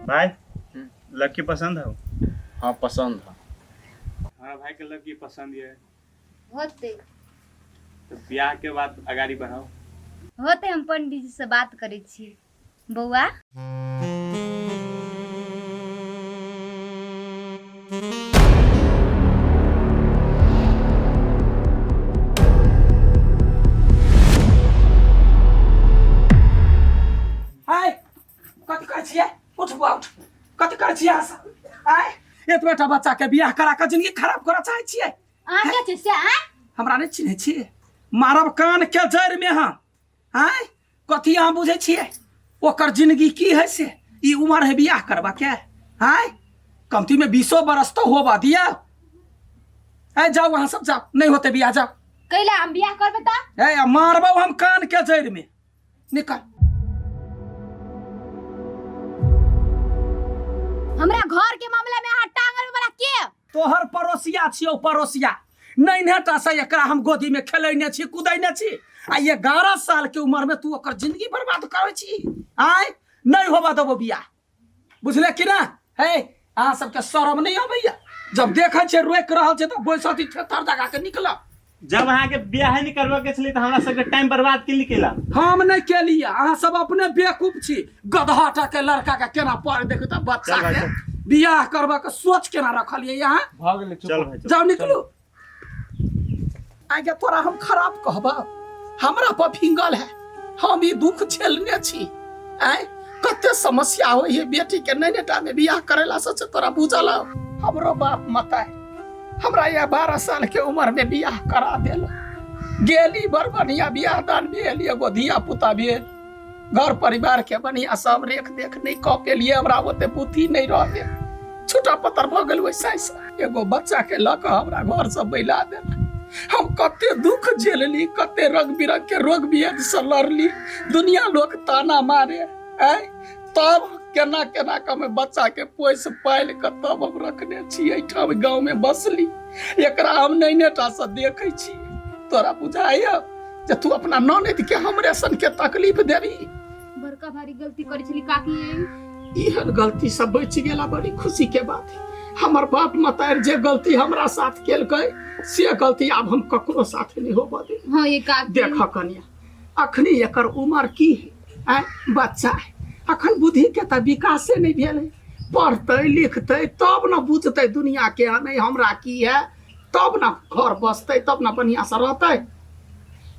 भाई, लड़की पसंद हो? हाँ, पसंद है। हमारा भाई के लड़की पसंद ये होते। तो ब्याह के बाद अगाड़ी बढ़ाओ। होते, हम पंडित जी से बात करै छी। बौआ, आय, कथी करै छियै? उठ बुआ, उठ। कथी करै छियै अहाँ सब? आय, एतबेटा बच्चा के बियाह करा कऽ जिंदगी खराब करऽ चाहै छियै? अहाँ के छी से आय? हमरा नहि चिन्है छियै? मारब कान के जड़ि में हम। आय, कथी अहाँ बुझै छियै ओकर जिंदगी की है से? ई उम्र है बियाह करबा के? आय, कमती में 20 बरस तो होबा दिया। आय, जाओ अहाँ सब, जाओ, नहीं होते बियाह, जाओ। कैला हम बियाह करबै तऽ? ए, मारबौ हम कान के जड़ि में, निकल। हमरा घर के मामला में अहाँ टांगल वाला के? तोहर पड़ोसिया छियौ, पड़ोसिया। नैन्हेटा से एकरा हम गोदी में खेलैने छी, कुदैने छी, आ 11 साल के उम्र में तू ओकर जिंदगी बर्बाद करै छी। आय, नहीं होबा देबो बियाह, बुझले कि ना? हे, अहाँ सबके शरम नहीं अबैया? जब देखै छियै रोकि रहल छै तऽ बैसत ई थेथर जगा के निकल। जब अहाँके बियाह नहीं करबऽ के छलै तऽ हमरा सबके टाइम बर्बाद के केला? हम नहीं केलिए, अहाँ सब अपने बेवकूफ छी। गदहाटा के लड़का के केना पढ़ देखू तऽ बच्चा चल भाई, के चल। बियाह करबा के सोच केना रखलिए यहाँ? भऽ गेलै, चुप। चल भाई, चल। जाओ, निकलू। आगे तोरा हम खराब कहब? हमरा पर फिंगल है, हम ई दुख झेलने छी। आय, कते समस्या होइ है बेटी के नैनेटा में बियाह करेला से, से तोरा बुझल हौ? हमरो बाप मताए हमरा यह 12 साल के उम्र में बियाह करा देल। गेली, बड़ बढ़िया बियाह दान भेल, एगो धिया पुता भेल, घर परिवार के बढ़िया सब रेख देख नहीं कऽ पेलिए। हमरा ओते बुद्धि नहीं रह, छोटा पत्थर भऽ गेल। वैसा एगो बच्चा के लऽ कऽ हमरा घर से बैला देल। हम कते दुख झेलली, कते रंग बिरंग के रोग बियाध से लड़ली, दुनिया लोग ताना मारे। आय, तब केना केना कऽ हम बच्चा के पोसि पालि कऽ तब हम रखने छी, एहिठाम गाँव में बसली। एकरा हम नैनेटा से देखै छी। तोरा बुझाइया जे तू अपना ननद के हमरे सन के तकलीफ देबी? बड़का भारी गलती करै छली काकी। एहन गलती सब बचि गेला बड़ी खुशी के बात है। हमर बाप मतार जे गलती हमरा साथ केलकै से गलती आब हम ककरो साथ नहीं होबऽ देब। हाँ ये काकी। देख कनिया, अखनी एकर उमर की है? आँय, बच्चा है, अखन बुद्धि के तऽ विकासे नहीं भेल है। पढ़तै लिखतै तब न बुझतै दुनिया के नहीं हमरा की है, तब न घर बसतै, तब न बढ़िया से रहतै।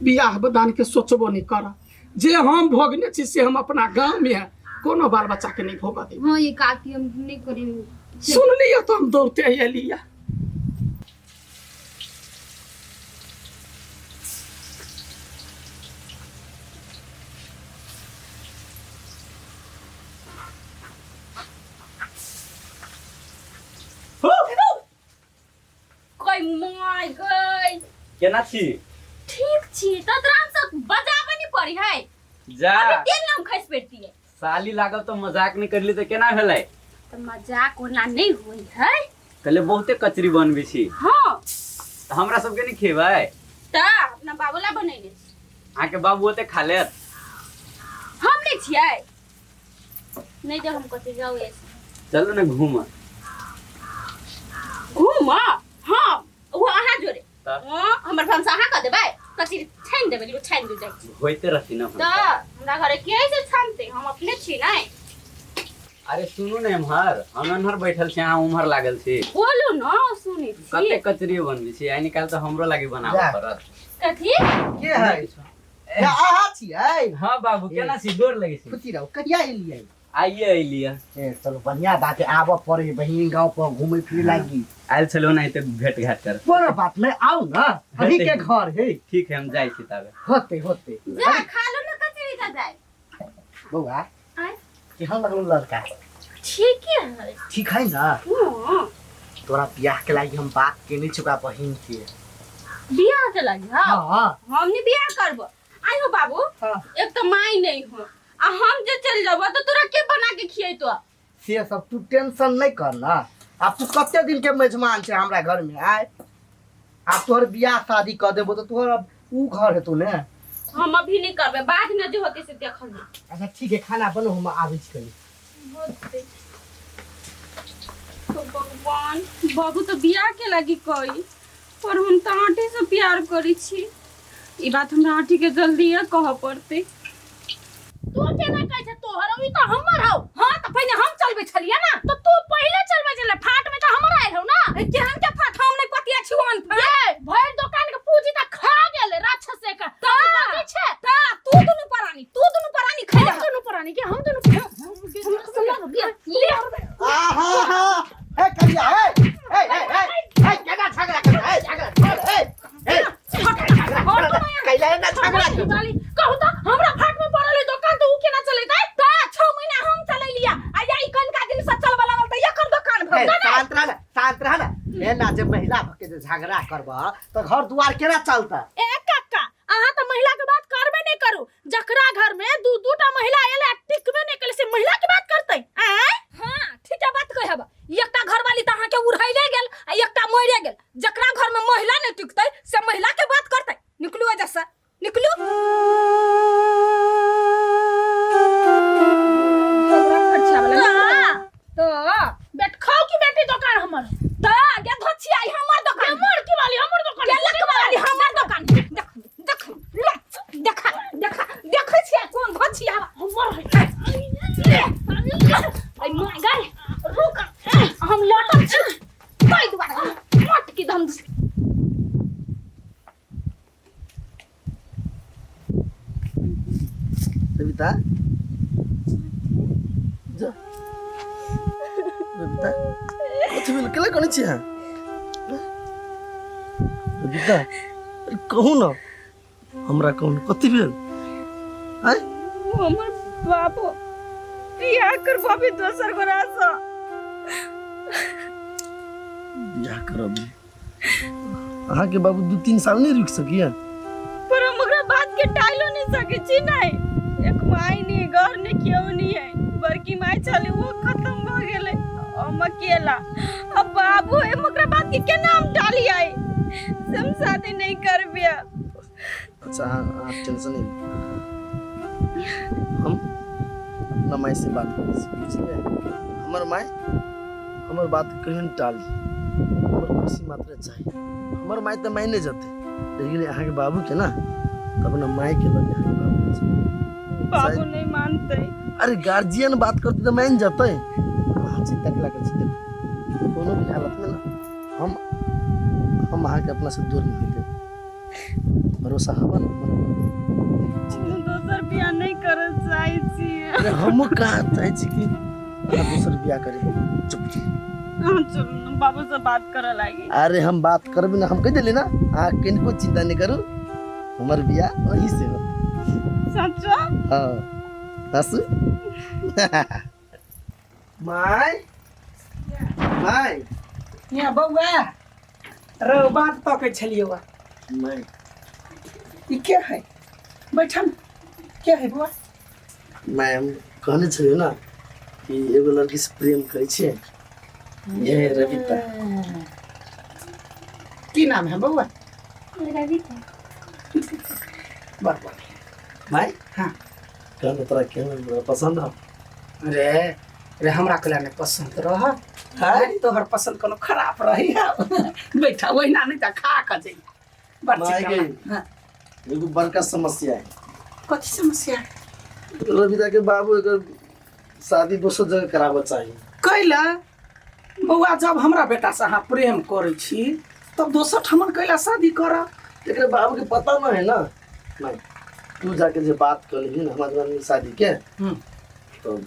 बियाह दान के सोचबो नहीं कर। जे हम भोगने छी से हम अपना गाँव में कोनो बाल बच्चा के नहीं भोगऽ देब। हाँ ये काकी, हम नहीं करी। सुनलियै तऽ हम दौड़ते एलियै। कोई my गई। केना छी? ठीक छी। तऽ तोरा हमसब बजाबे नहीं पड़ी है। जा। अभी तेल नाम खसि पड़ती है। साली लागल तऽ मजाक नहि करली तऽ केना भेलै? तऽ मजाक ओना नहीं हुई है। कहले बहुते कचरी बनबै छी। हाँ। तऽ हमरा सबके नहि खेबै? तऽ अपना बाबूला बनेने छी। अहाँके बाबू ओते खा लेत? हम नहीं छियै। नहीं जब हम कथी जाऊ ऐसे। चलू ने घूमऽ। घूम? हाँ, वो अहाँ जोरे। तऽ? हाँ, हमर भनसा अहाँ कऽ देबै? कथी छानि देबै? लियौ, छानि दे जाइ छी। होइते रहती ने। तऽ हमरा घरे के है से छानतै? हम अपने छी नै। अरे सुनू ने, एम्हर हम एम्हर बैठल छी, अहाँ उम्हर लागल छी। बोलू न, सुनै छी। कते कचरी बनबै छी? आइ निकाल तऽ हमरो लागी बनाबऽ जा। पड़त। कथी? के है या अहाँ छियै? हाँ बाबू, केना छी? गोर लगै छी। खुशी रहू। कहिया एलियै? आइए अयलियै। ए चलू, बढ़िया बात है, आबऽ पड़े बहिन गाँव पर घूमे फिरे लागी। आयल छलहुँ ओनाहिते भेंट घाट कर। कोनो बात नहीं, आउ ना, अहीं के घर है। ठीक है, हम जाइ छी ताबे। होते होते। जा खा लो न कचरी तऽ जाय। बौआ। आँय? केहन लगल लड़का? ठीक है। ठीक है ना? हाँ। तोरा बियाह के लागी हम बात केने छी ओकरा बहिन के। बियाह के लागी? हाँ। हाँ। हम नहीं बियाह करबो। आई हो बाबू। हाँ। एक तो माई नहीं हो आ हम जे चल जाबो तो तोरा के बना के खियैतो? से सब तू टेंशन नहीं कर ना। आब तू कते दिन के मेजमान छै हमरा घर में आय। आब तोहर बियाह शादी कर देबो तो तोहर अब ऊ घर हेतौ ने। हम अभी नहीं करबे, बाद में जे होते से देखल जेतै। अच्छा ठीक है, खाना बनो, हम आबै छी कनी। होते। भगवान बाबू तऽ बियाह के लागी कही पर हम तऽ आंटी से प्यार करै छी। ई बात हमरा आंटी के जल्दीए कहऽ पड़तै। तू केना कहै छै तोहर हौ? ई तऽ हमर हौ। हाँ तऽ पहिने हम चलबै छलियै ना। तऽ तू पहिले चलबै छलै, फाट में तऽ हमर आयल हौ ना। ए, केहन के फाट? हम नहि पतिया छी ओहन फाट। ये भरि दुकान के पूंजी तऽ खा गेलै राक्षस के। तऽ बजै छै तऽ तू दुनू प्राणी, तू दुनू प्राणी खै। हम दुनू प्राणी के हम दुनू ले। आहा हा, हे करिया, हे हे हे हे हे, केना झगड़ा कर, हे झगड़ा छोड़, हे हे कैला ना झगड़ा कर। कहू तऽ हमरा फाट में पड़ल है दुकान तऽ ऊ केना चलेतै? तऽ 6 महीना हम चलेलिया आ या ई कनका दिन से चलबऽ लागल तऽ एकर दुकान भऽ हे, गेल। शांत रह ना, शांत रह ना। एना जे महिला भके जे झगड़ा करब तऽ घर दुआर केना चलतै? ए काका, अहाँ तऽ महिला के बात करबे नहीं करू। जकरा घर में दू दू टा महिला एले आ टिकबे नहीं केले से महिला के बात करतै? आँय? हाँ ठीक है बात कहब। एकटा घरवाली तऽ अहाँके उड़ैले गेल आ एकटा मरे गेल। जकरा घर में महिला नहीं टिकतै से महिला के बात करतै। निकलू एजऽ से, निकलू। तऽ बेट खाओ की बेटी दुकान हमर। तऽ गे धोछिया, ई हमर दुकान। हमर की वाली हमर दुकान। गे लक वाली हमर दुकान। देख देख ले, देखा देखा, देखै छियै कोन धोछिया हमर है। ऐ माय गै, रुक, हम लौटल छी ताहि दुआरे मटकी धम। रविता, जा रविता, कथी भेल? केला कनै छी अहाँ रविता? अरे कहू न हमरा, कहू न कथी भेल? आँय? हमर बाबू बियाह करबाबी दोसर गोरा से। बियाह करबी? अहाँके बाबू 2-3 साल नहि रुकि सकैया? पर हम ओकरा बात के टाइलो नहीं सके छी। नहीं एक माई नहीं, घर नहीं, केओ नहीं है। बड़की माई छली वो खत्म भ गेलै, हम अकेला। अब बाबू है, हम ओकरा बात के केना हम टाली आई से हम शादी नहीं करबे। अच्छा अहाँ टेंशन नहीं लिअ। हम अपना माय से बात करै छी, बुझलियै? हमर माय हमर बात कहियो नहि टाली। हमर खुशी मात्र चाही। हमर माय तऽ मायने जेतै, रहि गेलै अहाँके बाबूके ने, तऽ अपना मायके लऽ के अहाँके बाबू छै। बाबू नहीं मानते। अरे गार्जियन बात करतै तऽ मानि जेतै। अहाँ चिंता केला करै छी? देखू, कोनो भी हालतमे ने हम अहाँके अपना से दूर नहीं देब। भरोसा हबा ने हमर? हम दोसर बियाह नहीं करऽ चाहै छियै। अरे हमहूँ कहाँ चाहै छी कि अहाँ दोसर बियाह करी। चुप। अहाँ चलू ने, बाबू से बात करऽ लागी। अरे हम बात करबै ने, हम कहि देली ना, अहाँ किनको चिंता नहीं करू, हमर बियाह वहीं से होत। सचो? हाँ, हंसू। My, my. यहाँ बौआ रौ, बात तकै छलियौ। My. ई के है? बैठन, के है बौआ? माय, हम कहने छलियै ना कि एगो लड़की से प्रेम करै छियै, ये है रविता। की नाम है बौआ? रविता। बड़ बढ़िया। माय। हाँ। कहने तोरा केहन तोरा पसंद हो? अरे रे, हमरा कला नहीं पसंद रह है, तोहर पसंद कोनो खराब रही है? बैठा, ओहिना नहीं तऽ खा कऽ जइया। बड़ माय। चिकन। गई। हाँ। एगो बड़का समस्या है। कथी समस्या? रविता के बाबू एकर शादी दोसर जगह कराबऽ चाही। कैला बौआ? जब हमरा बेटा से अहाँ प्रेम करै छी तब दोसर ठमन कैला शादी करब? एकरे बाबू के पता न है ना। नहीं तू जाके जे बात कर ली ना हमारे में शादी के तो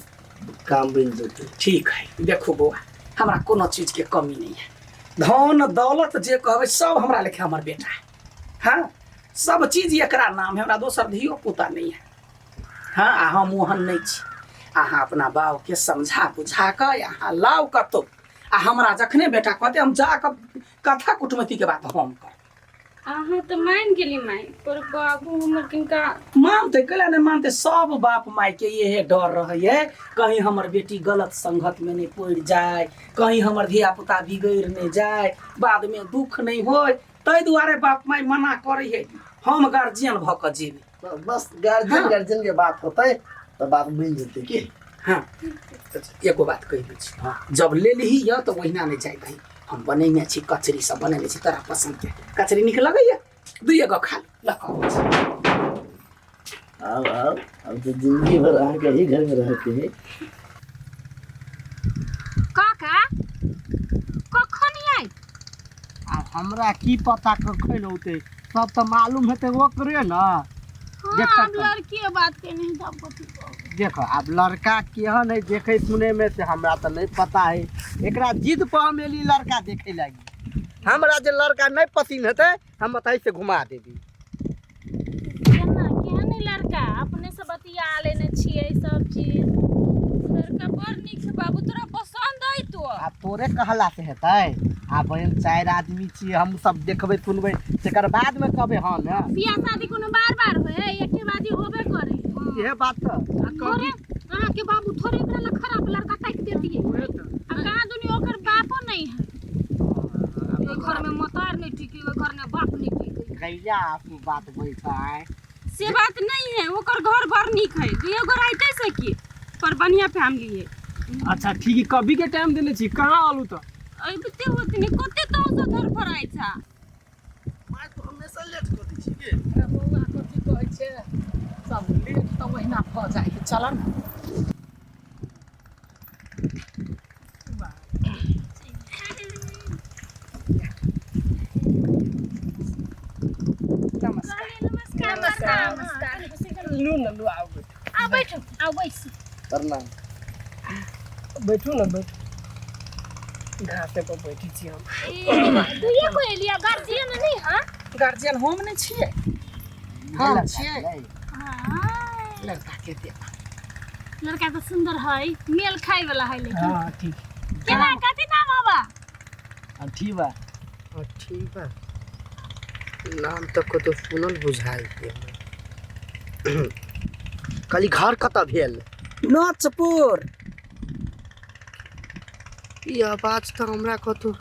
काम बन जेतै। ठीक है। देखू बौआ, हमरा कोनो चीज के कमी नहीं है। धन दौलत जे कहबै सब हमरा लेखे हमर बेटा है। हाँ, सब चीज एकरा नाम है। हमरा दोसर धियो पुता नहीं है। हाँ, आ हम ओहन नहीं छी। अहाँ अपना बाबूके समझा बुझा कऽ अहाँ लाउ कतौ, आ हमरा जखने बेटा कहतै हम जा कऽ कथा कुटमैती के बात हम करब। अहाँ तऽ मान गेली माय, पर बाबू हमर किनका मानते? कैला नहीं मानते? सब बाप माय के इहे डर रहैए, कहीं हमर बेटी गलत संगत में नहीं पड़ि जाए, कहीं हमर धिया पुता बिगड़ि नहीं जाए, बाद में दुख नहीं होय। ताहि दुआरे बाप माय मना करै है। हम गार्जियन भऽ कऽ जेबै। बस गार्जियन हाँ। गार्जियन के बात होतै तो बात बन जेतै की। हाँ, एगो बात कहि दै छी। जब ले लिही यऽ तऽ ओहिना नहि जाय दही। हम बनेने छी कचरी सब बनेने छी तोरा पसंद के। कचरी नीक लगैया? दुइए गो खा ले, लऽ कऽ अबै छी। आब आब अब तो जिंदगी भर अहाँके ही घर में रह के है। काका कखन आयत? आब हमरा की पता कखन औतै, सब तऽ मालूम हेतै ओकरे ने। हाँ, देखऽ आब तऽ। लड़की बात के नहीं तब कथी कहू। देखो आब लड़का केहन है देखे सुने में से हमरा तऽ नहीं पता है। एकरा जिद पर हम एली लड़का देखे लागी। हमरा जे लड़का नहीं पसंद हेतै हम बताई से घुमा देबी। केना केहन है लड़का? अपने से बतिया लेने छियै सब चीज। लड़का बड़ नीक है बाबू, तोरा पसंद आई तो? आ तोरे कहला से हेतै? आ बहन चारि आदमी छियै हम सब, देखबै सुनबै तकर बाद में कहबै हाँ ने। बियाह शादी कोनो बार बार होय है, एके बाजी होबे करे। इहे बात तऽ। थोड़े अहाँ के बाबू थोड़े एकरा ला खराब लड़का ताकि देतियै। आ कहाँ दुनी ओकर बापो नहीं है। ओहि घर में मतार नहीं टिकी, ओहि घर में बाप नहीं टिकी। गैया आपू बात बैठा है। से बात नहीं है, ओकर घर बड़ नीक है, दुइयो घर आइते से की पर बढ़िया फैमिली है। अच्छा ठीक है, कभी के टाइम देने छी, कहाँ आलू तऽ? अबिते होतनी कते तो से धर फराइ छा। माय तो हमेशा लेट कर दै छी के। अरे बौआ कथी कहै छै, सब लेट तऽ ओहिना भऽ जाइ है, चल ने। नमस्कार। नमस्कार नमस्कार। लू न लू, आओ बैठू। आ बैठू, आ बैसू। प्रणाम। बैठू न बैठू, घासे पर बैठी छी हम। दुइये को एलिया, गार्जियन नहीं? हाँ गार्जियन हम नहि छियै, हम छियै। हाँ। लड़का के दे। लड़का तो सुंदर है, मेल खाए वाला है लेकिन। हाँ ठीक। केना कथी नाम हवा? ठीक बा। ठीक बा, नाम तऽ कतौ सुनल बुझाइ है। कहली घर कतऽ भेल? नचपुर। ई आवाज तऽ हमरा कतौ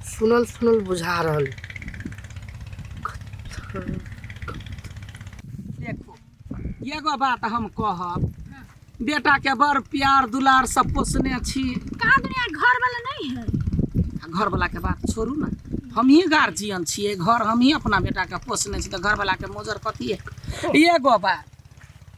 सुनल सुनल बुझा रहल। देखो एगो बात हम कहब, बेटा के बड़ प्यार दुलार सब पोसने छी। कहाँ दुनिया घर वाला नहीं है? आ घर वाला के बात छोड़ू ना, हम ही गार्जियन छियै, घर हम ही अपना बेटा के पोसने छी तऽ घर वाला के मोजर कथी है? एगो बात,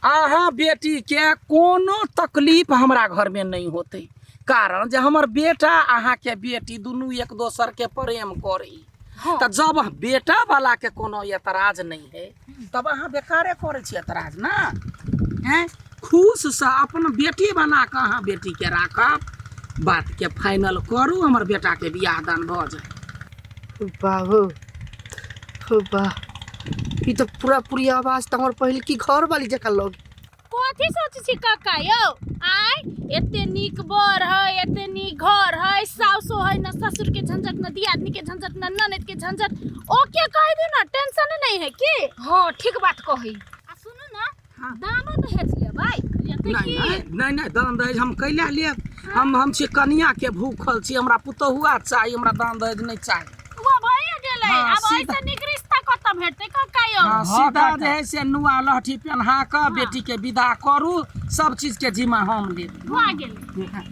अहाँ बेटी के कोनो तकलीफ हमरा घर में नहीं होतै, कारण जे हमर बेटा अहाँ के बेटी दुनू एक दोसर के प्रेम करी। तऽ जब बेटा वाला के कोनो एतराज नहीं है तब अहाँ बेकारे करै छी एतराज ना। हैं खुश से अपन बेटी बना कऽ अहाँ बेटी के राखब। बात के फाइनल करू, हमर बेटा के बियाह दान भऽ जाय। बाबू वाह, ई तऽ पूरा पूरी आवाज तऽ हमर पहिल की घर वाली जकाँ लग। कथी सोचै छी काका यौ? आय एते नीक बर है, एते नीक घर है, सासो है न ससुर के झंझट, न दियादनी के झंझट, न ननद के झंझट। ओके कह दू ना, टेंशन नहीं है की? हाँ ठीक बात कही। आ सुनू ना, दानो दहेज लेबै? लेतै नहीं की? नहीं नहीं नहीं, दान दहेज हम कैला लेब? हम छी कनिया के भूखल छी, हमरा पुतहुआ चाही, हमरा दान दहेज नहीं चाही। वो भइए गेलै। हाँ, आब सीधा। ऐसे नीक रिश्ता कतऽ भेटतै काका यौ? हाँ, सीधा जे है से नुआ लहठी पहना कऽ बेटी के विदा करू, सब चीज के जिम्मा हम लेब। भऽ गेलै।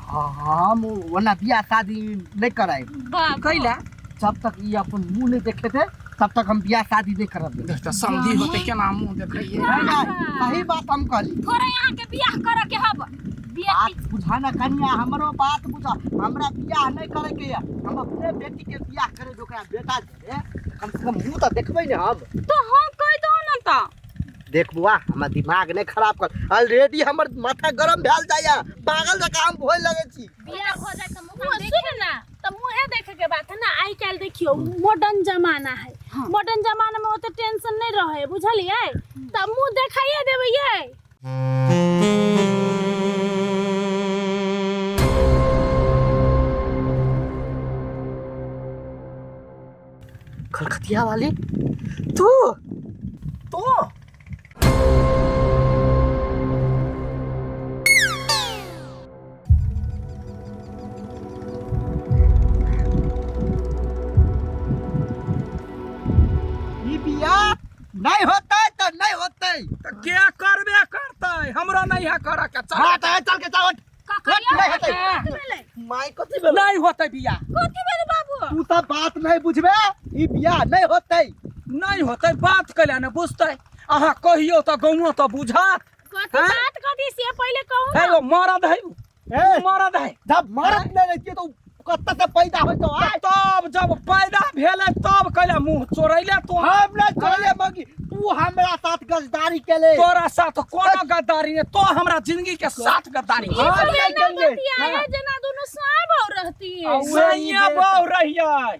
हम ओना बियाह शादी नहीं करायब। बाप कैला? जब तक ई अपन मुँह नहीं देखेते तब तक हम बियाह शादी नहीं करब। देख तऽ समझी होते केना मुँह देखैये। नहीं, नहीं, सही बात हम कहली। थोड़े यहाँ के बियाह करे के हब। बियाह बात बुझा ना कनिया, हमरो बात बुझा। हमरा बियाह नहीं करे के है, हम अपने बेटी के बियाह करे, ओकरा बेटा दे कम से कम मुँह तऽ देखबै ने हम। तो हम कह दो ना त। देख बुआ, हमर दिमाग नहीं खराब कर, ऑलरेडी हमर माथा गरम भेल जाइया, पागल जकाँ हम होय लगै छी। बियाह हो जाए त मुँह सुन ना, त मुँहे देखे के बात है ना। आइ काल्हि देखियो मॉडर्न जमाना है। मॉडर्न जमाना में ओते टेंशन नहीं रहे, बुझलियै? त मुँह देखाइए देबै ये। खलखतिया वाली तू तो ई बियाह नहीं होता। होतै नहीं होतै। तऽ के करबे करतै, हमरा नहीं है करऽ के। चल। हाँ तऽ चल के जाओ। काका यौ, नहीं होतै। कथी भेलै? माय कथी भेलै? नहीं होतै बियाह। कथी भेलै बाबू? तू सब बात नहीं बुझबे, ई बियाह नहीं होतै। नहीं होतै बात कैला ने बुझतै? अहाँ कहियो तऽ गौओ तऽ बुझत। कथी हैं? बात कथी से पहिले कहू है ना। वो मरद है, उ ए मरद है। जब मरद नहीं रहतियै तऽ कतऽ से पैदा होइतो आय? तब जब पैदा भेलै तब कैला मुँह चोरैले तो? हम नहीं चोरले मगी, तू हमरा साथ गद्दारी केले। तोरा साथ कोनो गद्दारी नहीं, तो हमरा जिंदगी के साथ गद्दारी। ई हम सब नहीं एना केलियै। बतियाए हाँ। जेना दुनू साँय बहु रहतियै। सैया बहु रहियै।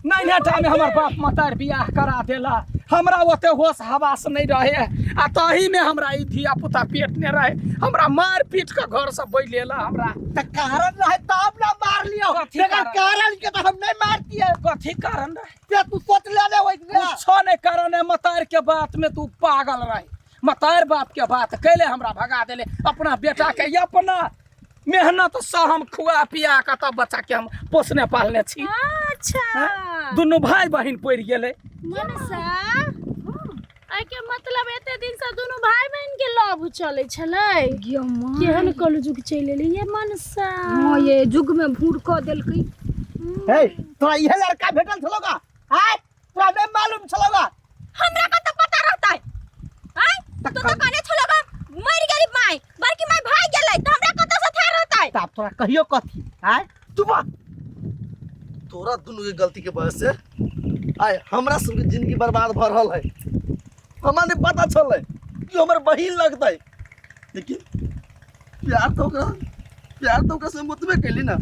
नहीं टा में हमर बाप मतार बियाह करा देला, हमरा ओते होश हवास नहीं रहे आ तही में हमरा ई धिया पुता पेट ने रहे, हमरा मार पीट के घर से बैलेला हमरा। तऽ कारण रहे तब ना मार लियो। कथी बगैर कारण? कारण के तऽ हम नहीं मारतियै। कथी कारण रहे? से तू सोच ले ले ओहि दिना। कुछो नहीं कारण है, मतार के बात में तू पागल रहे। मतार बाप के बात कैले हमरा भगा देले अपना बेटा के। अपना मेहनत से हम खुआ पिया के तब बच्चा के हम पोसने पालने छी। अच्छा, दुनू भाई बहिन पड़ि गेलै। मनसा, एहिके मतलब एते दिन से दुनू भाई बहिन के लव चलै छलै? गे माय। केहन कलयुग चलि एलै ये मनसा। हाँ, ये युग में भूर कऽ देलकै। हे, तोरा इहे लड़का भेटल छलौ गा? आय तोरा नहीं मालूम छलौ गा? हमरा का तो पता रहता है। आय तो तो कहने छलो गा मर गेली माय, बड़की माय भाग गेलै, तो हमरा कतऽ से था रहता है? तब तोरा कहियो कथी आय? चुप, तोरा दुनू के गलती के वजह से आय हमरा सबके जिंदगी बर्बाद भऽ रहल है। हमरा नहीं पता छलै कि हमर बहिन लगतै, लेकिन प्यार तो ओकरा से हम ओतबे कैली ना।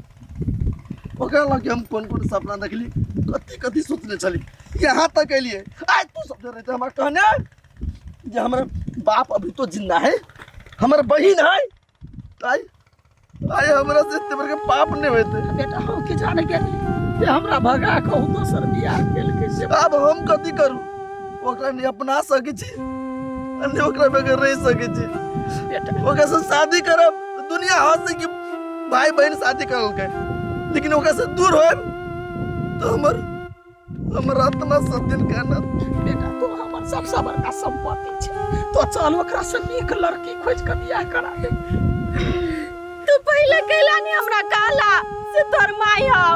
ओकरा लग हम कोन कोन सपना देखली, कथी कथी सोचने छली, यहाँ तक एलिए। आय तू सब जे रहते हमरा कहने जे हमर बाप अभी तो जिंदा है, हमर बहिन है, आय आय हमरा से एते बड़का पाप नहीं होते। बेटा, हम की जाने गेली जे हमरा भगा के उ दोसर बियाह केलकै से। अब हम कथी करू? ओकरा नहीं अपना सकै छी, आ नहीं ओकरा बगैर रह सकै छी। बेटा, ओकरा से शादी करब तऽ दुनिया हंसे कि भाई बहन शादी करलकै, लेकिन ओकरा से दूर होब तो हमर हमर आत्मा सब दिन कानत। बेटा, तो हमर सबसे बड़का संपत्ति छै, तो चल ओकरा से नीक लड़की खोज के बियाह करा दे। तू पहले कैला नहीं हमरा कहला से तोर माय हौ।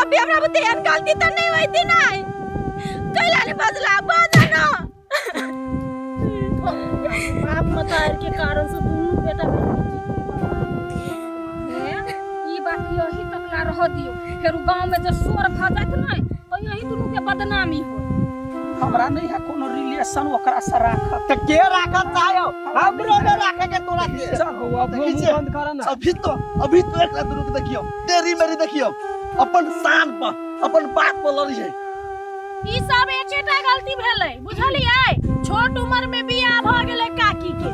अभी हमरा बुते एहन गलती तऽ नहीं होइती। नहीं कैला नहीं बजला? बाजा ना। बाप मतार के कारण से दुनू बेटा बहिन के जिंदगी बर्बाद हे। ई बात यही तक ला रह दियो, फेर उ गांव में जे शोर भऽ जायत ने तऽ यही दुनू के बदनामी हो। हमरा नहीं है कोनो रिलेशन ओकरा से राखत। तऽ के राखत चाहो? हमरो नहीं राखे के तोरा के। चल बौआ, देखै मुँह छियै? बंद कर ना। अभी तो एकरा दुनू के देखियौ, तेरी मेरी देखियौ, अपन शान पर अपन बात पर लड़ी है। ई सब एकेटा गलती भेलै, बुझलियै? छोट उम्र में बियाह भऽ गेलै काकी के,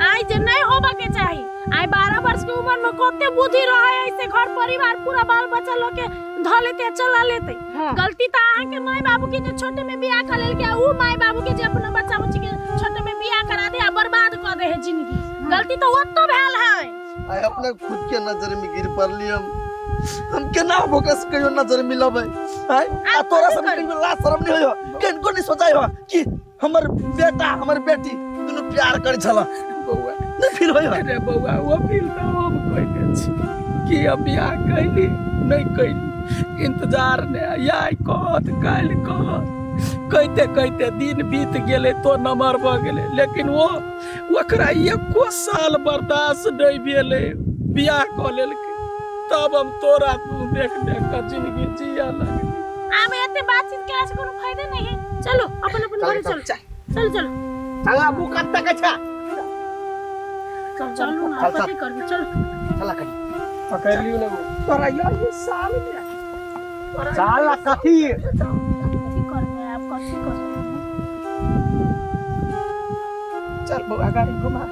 आइ जे नहीं होबऽ के चाही। आइ 12 वर्ष के उम्र में कते बुद्धि रहे, ऐसे घर परिवार पूरा बाल बच्चा लोग के धऽ लेते चला लेते। गलती तऽ अहाँ के माय बाबू के जे छोटे में बियाह कर लेलकै, आ ऊ माय बाबू के जे अपना बच्चा बुच्ची के छोटे में बियाह करा दे आ बर्बाद कऽ दे है जिंदगी। गलती तऽ ओतऽ भेल है। आइ अपना खुद के नजर में गिर पड़ली हम। हम केना ओकरा से कहियो नजर मिलबै आइ? आ तोरा सब कहियो लाज शरम नहीं होयो? कनिको नहीं सोचाइ हो कि हमर बेटा हमर बेटी दुनू प्यार करै छल? बौआ, नहीं फील होयो? अरे बौआ, वो फील तऽ हम कइने छी कि हम बियाह कैली नहीं कैली, इंतजार ने आइ कहत काल्हि कहत, कहिते कहिते दिन बीत गेलै तो नमहर भऽ गेलै, लेकिन वो ओकरा एको साल बर्दाश्त नहीं भेलै, बियाह कऽ लेलकै। तब हम तोरा तू देख देख कऽ जिंदगी जिया लगली। आब एते बातचीत केला से कोनो फायदा नहीं है, चलो अपन अपन घरे चलो, चलो चलो। चला, मुँह कत्ता के छा? चलू ना। चल, चल। कथी करबै? चलो। चला करी। पकड़ लियो ना वो। तोरा यही साल में तोरा चल कथी? कथी करबै आब? कथी करबै? चल बौआ, गाड़ी घुमा।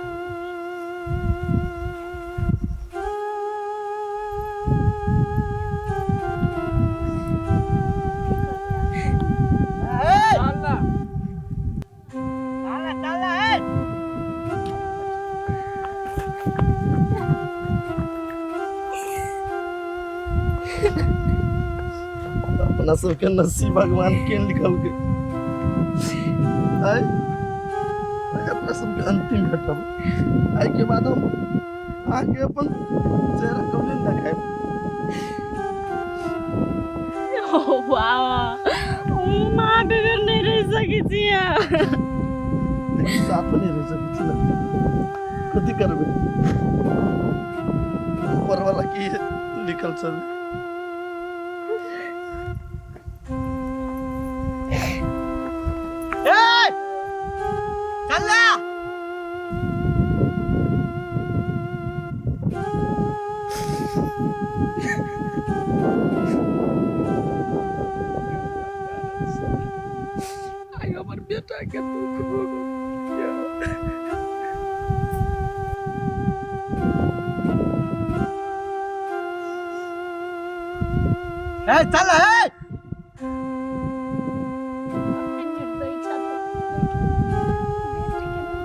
ए, चल ना। चल चल ए। अपना सबके नसीब भगवान के लिखल के आय। अपना सबके अंतिम भेटब। एहिके बाद हम अहाँके अपन चेहरा कभी नहि देखायब। ओ बाबा, माँ बगैर नहीं रह सकै छी। साथ नहि रहि सकै छी ने, कथी करबै? ऊपर वाला की लिखल छल। ए चल ले। आइ हमर बेटा के दुख भऽ गेल। ए चल ए। निर्दयी छथि,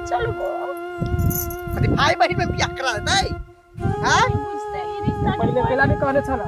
चलबो। कथी भाई बहिन में बियाह करा देतै? हैं? बुझते ही रिश्ता के पहिले केला नहीं कहने छला?